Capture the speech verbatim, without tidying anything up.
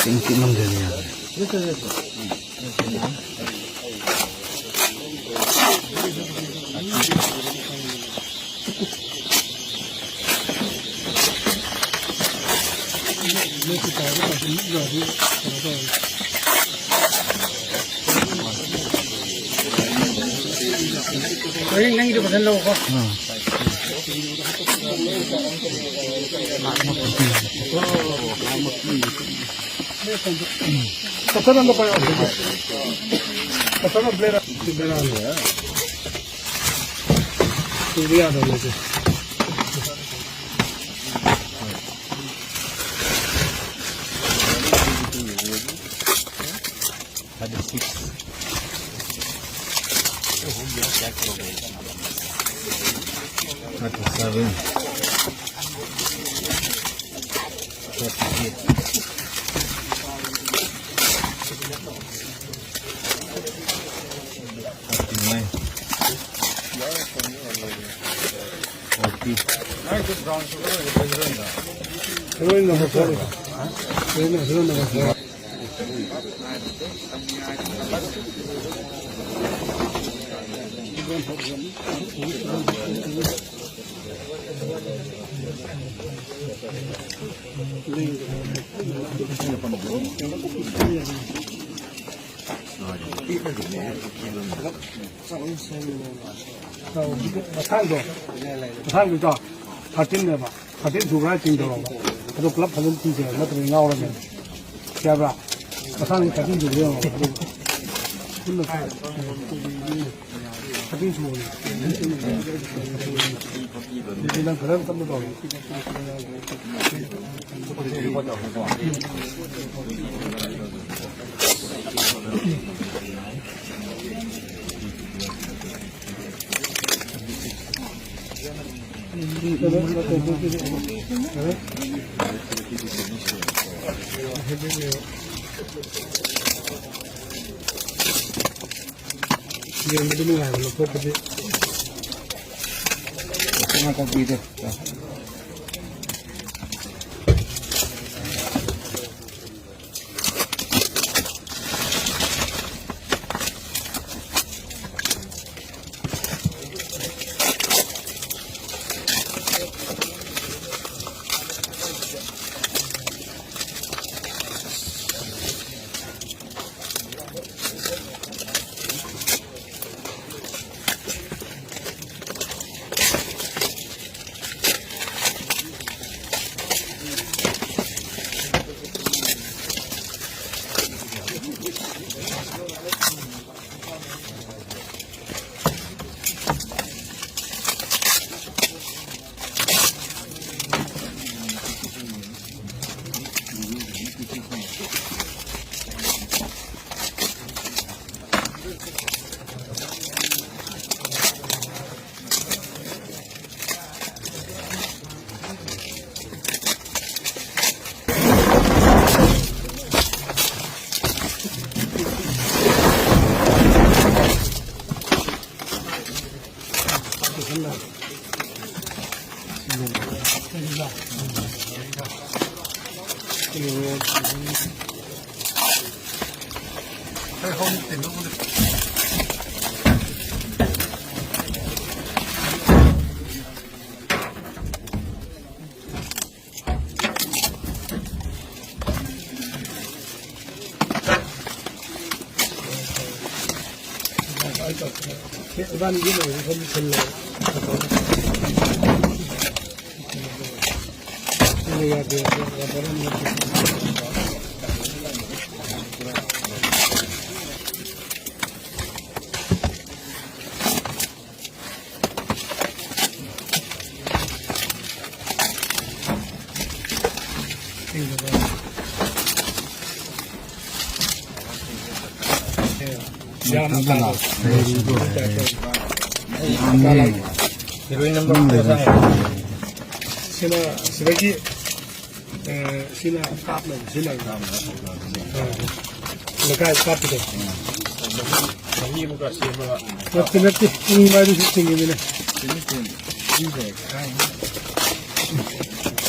ꯆꯤꯡ ꯆꯤꯛꯃꯟꯗꯅ ꯌꯥꯗ꯭ꯔꯦ꯫ ꯍꯣꯔꯦꯟ ꯅꯪꯒꯤꯗꯣ ꯐꯖꯅ ꯂꯧꯀꯣ꯫ ꯀꯇꯔ ꯑꯝꯇ ꯄꯥꯏꯔꯛꯑꯣ꯫ ꯀꯇꯔ ꯑꯝꯇ ꯂꯩꯔꯛꯑꯣ꯫ ꯇꯨꯕ ꯌꯥꯗꯕꯅꯦ ꯁꯦ꯫ Thirty six. Thirty seven. Thirty eight. Thirty nine. Forty. Heroin number four. Heroin, heroin number four. ꯃꯊꯥꯡꯗꯣ, ꯃꯊꯥꯡꯗꯨꯗꯣ ꯊꯥꯔꯇꯤꯟꯅꯦꯕ꯫ ꯊꯥꯔꯇꯤꯟ ꯁꯨꯕ꯭ꯔꯥ ꯆꯤꯡꯊꯧꯔꯕ? ꯑꯗꯣ ꯄꯨꯂꯞ ꯐꯖꯅ ꯆꯤꯡꯊꯔ ꯅꯠꯇ꯭ꯔꯗꯤ ꯉꯥꯎꯔꯅꯦꯕ꯫ ꯁꯤ ꯍꯥꯏꯕ꯭ꯔꯥ? ꯃꯊꯥꯡꯗꯤ ꯊꯥꯔꯇꯤꯟ ꯁꯨꯕ꯭ꯔꯥ ꯌꯦꯡꯉꯣ꯫ ꯑꯗꯨ ꯄꯨꯟꯅ ꯊꯥꯔꯇꯤꯟ ꯁꯨꯕꯅꯦ꯫ ꯑꯗꯨꯗꯤ ꯅꯪ ꯐꯖꯅ ꯇꯞꯅ ꯇꯧꯔꯣ꯫ ꯌꯦꯡꯕꯗꯤ ꯅꯨꯡꯉꯥꯏꯕ ꯂꯧꯊꯣꯛꯄꯗꯤ꯫ ꯉꯥ ꯀꯣꯛꯄꯤꯗꯣ꯫ ꯏꯕꯥꯅꯤꯒꯤ ꯂꯣꯏꯔꯦ, ꯁꯣꯝꯗ ꯁꯤꯜꯂꯦ꯫ ꯁꯤꯜꯂꯦ, ꯌꯥꯗꯦ, ꯌꯥꯗꯦ, ꯌꯥꯗꯦ꯫ ꯌꯥꯝ ꯌꯥꯝꯃꯤ꯫ ꯍꯤꯔꯣꯏꯟ ꯑꯃ ꯅꯪ ꯂꯩꯔꯦ꯫ ꯁꯤꯅ ꯁꯤꯗꯒꯤ ꯑ, ꯁꯤꯅ ꯀꯥꯞꯅꯕ ꯁꯤꯖꯤꯟꯅꯕ꯫ ꯑ, ꯂꯩꯀꯥꯏ ꯀꯥꯞꯄꯤꯗꯣ꯫ ꯃꯍꯤ ꯑꯃꯨꯛꯀ ꯁꯦꯝꯃꯒ꯫ ꯅꯠꯇꯦ, ꯅꯠꯇꯦ꯫ ꯄꯨꯡ ꯃꯔꯤꯁꯨ ꯆꯤꯡꯉꯤꯗꯅ꯫ ꯆꯤꯡꯉꯤ, ꯆꯤꯡꯉꯤ꯫ ꯁꯤꯁꯦ ꯀꯥꯏ?